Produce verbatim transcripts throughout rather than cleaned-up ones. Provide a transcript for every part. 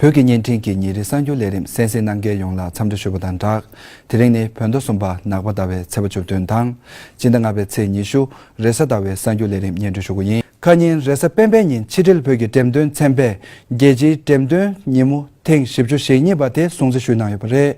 བོད་ཀྱི་བརྙན་འཕྲིན་གྱི་ཉིན་རེའི་གསར་འགྱུར་ལས་རིམ་གསན་གཟིགས་གནང་མཁན་ཡོངས་ལ་འཚམས་འདྲི་ཞུ་བ་དང་སྦྲགས། དེ་རིང་ནི་བོད་ཟླ་གསུམ་པ་ནག་པ་ཟླ་བའི་ཚེས་པ་བཅུ་བདུན་དང་། སྤྱི་ཟླ་ལྔ་པའི་ཚེས་ཉི་ཤུ། རེས་གཟའ་ཟླ་བའི་གསར་འགྱུར་ལས་རིམ་སྙན་སྒྲོན་ཞུ་གི་ཡིན། ཁ་ཉིན་རེས་གཟའ་སྤེན་པའི་ཉིན་ཕྱི་དྲིལ་བོད་ཀྱི་འགྲེམས་སྟོན་ཚན་པས་རྒྱལ་སྤྱིའི་འགྲེམས་སྟོན་ཉིན་མོ་ཐེངས་བཞི་བཅུ་ཞེ་གཉིས་པ་དེ་སྲུང་བརྩི་ཞུས་གནང་ཡོད་པ་རེད།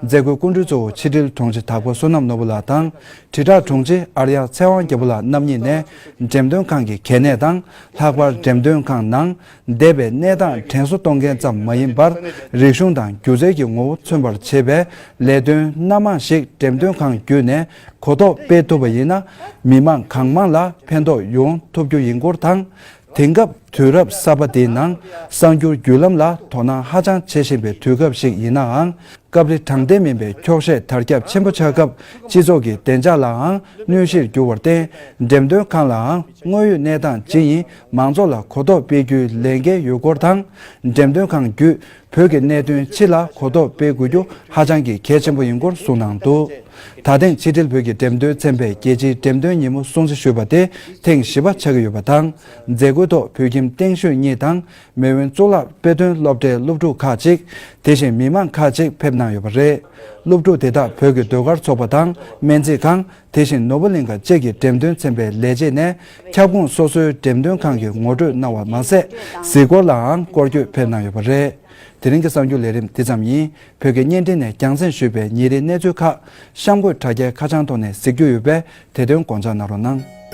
མཛད་སྒོའི་སྐུ་མགྲོན་གཙོ་བོ་ཕྱི་དྲིལ་དྲུང་ཆེ་དྭགས་པོ་བསོད་ནམས་ནོར་བུ་ལགས་དང་། དྲིལ་བསྒྲགས་དྲུང་ཆེ་ཨར་ཡ་ཚེ་དབང་རྒྱལ་པོ་ལགས་རྣམ་གཉིས་ནས་འགྲེམས་སྟོན་ཁང་གི་གལ་གནད་དང་། ལྷག་པར་འགྲེམས་སྟོན་ཁང་ནང་འདས་པའི་གནས་སྟངས་དྲན་གསོ་གཏོང་མཁན་ཙམ་མ་ཡིན་པར། རིག་གཞུང་དང་སྒྱུ་རྩལ་གྱི་ངོ་བོ་མཚོན་པར་བྱེད་པའི་ལས་དོན་སྣ་མང་ཞིག་འགྲེམས་སྟོན་ཁང་བརྒྱུད་ནས་གོ་རྟོགས་སྤེལ་ཐུབ་པ་ཡིན་ན། མི་མང་གང་མང་ལ་ཕན་ཐོགས་ཡོང་ཐུབ་རྒྱུ་ཡིན་སྐོར་དང་། དེང་སྐབས་དུས་རབས་གསར་པ་འདིའི་ནང་གསར་འགྱུར་བརྒྱུད་ལམ་ལ་དོ་སྣང་ཧ་ཅང་བྱེད་བཞིན་པའི་དུས་སྐབས་ཤིག་ཡིན་ནའང་། སྐབས་རེ་དྲང་བདེན་མིན་པའི་འཁྱོག་བཤད་དར་ཁྱབ་ཆེན་པོ་ཆགས་སྐབས་སྤྱི་ཚོགས་ཀྱི་བདེ་འཇགས་ལའང་གནོད་གཞིར་གྱུར་བར་བརྟེན། འགྲེམས་སྟོན་ཁང་ལའང་དངོས་ཡོད་གནས་སྟངས་ཇི་ཡིན་མང་ཚོགས་ལ་གོ་རྟོགས་སྤེལ་རྒྱུའི་ལས་འགན་ཡོད་སྐོར་དང་། འགྲེམས་སྟོན་ཁང་བརྒྱུད་བོད་ཀྱི་གནད་དོན་སྤྱི་ལ་གོ་རྟོགས་སྤེལ་དགོས་རྒྱུ་ཧ་ཅང་གི་གལ་ཆེན་པོ་ཡིན་སྐོར་གསུངས་གནང་འདུག་ད་ཐེངས་ཕྱི་དྲིལ་བོད་ཀྱི་འགྲེམས་སྟོན་ཚན་པས་རྒྱལ་སྤྱིའི་འགྲེམས་སྟོན་ཉིན་མོ་སྲུང་བརྩི་ཞུས་པ་དེ་ཐེངས་བཞི་པ་ཆགས་ཀྱི་ཡོད་པ་དང་། མཛད་སྒོའི་ཐོག་བོད་ཁྱིམ་སྟེང་ཤོད་གཉིས་དང་། མེས་དབོན་གཙུག་ལག་དཔེ་སྟོན་སློབ་གྲྭའི་སློབ་ཕྲུག་ཁག་ཅིག་དེ་བཞིན་མི་མང་ཁག་ཅིག་ཕེབས་གནང་ཡོད་པ་རེད། སློབ་ཕྲུག་དེ་དག་བོད་ཀྱི་ཟློས་གར་ཚོགས་པ་དང་སྨན་རྩིས་ཁང་། དེ་བཞིན་ནོར་བུ་གླིང་ག་བཅས་ཀྱི་འགྲེམས་སྟོན་ཚན་པའི་ལས་བྱེད་ནས་ཁྱབ་ཁོངས་སོ་སོའི་འགྲེམས་སྟོན་ཁང་གི་ངོ་སྤྲོད་གནང་བ་མ་ཟད། གཟིགས་སྐོར་ལའང་སྐོར་སྐྱོད་ཕེབས་གནང་ཡོད་པ་རེད། དེ་རིང་གི་གསར་འགྱུར་ལས་རིམ་འདི་ཙམ་ཡིན། བོད་ཀྱི་བརྙན་འཕྲིན་ནས་རྒྱང་སྲིང་ཞུས་པའི་ཉིན་རེའི་གནས་ཚུལ་ཁག་གཤམ་འཁོད་དྲ་རྒྱའི་ཁ་བྱང་ཐོག་ནས་གཟིགས་རྒྱུ་ཡོད་པས། དེ་དོན་དགོངས་འཇགས་གནང་རོགས་གནང་།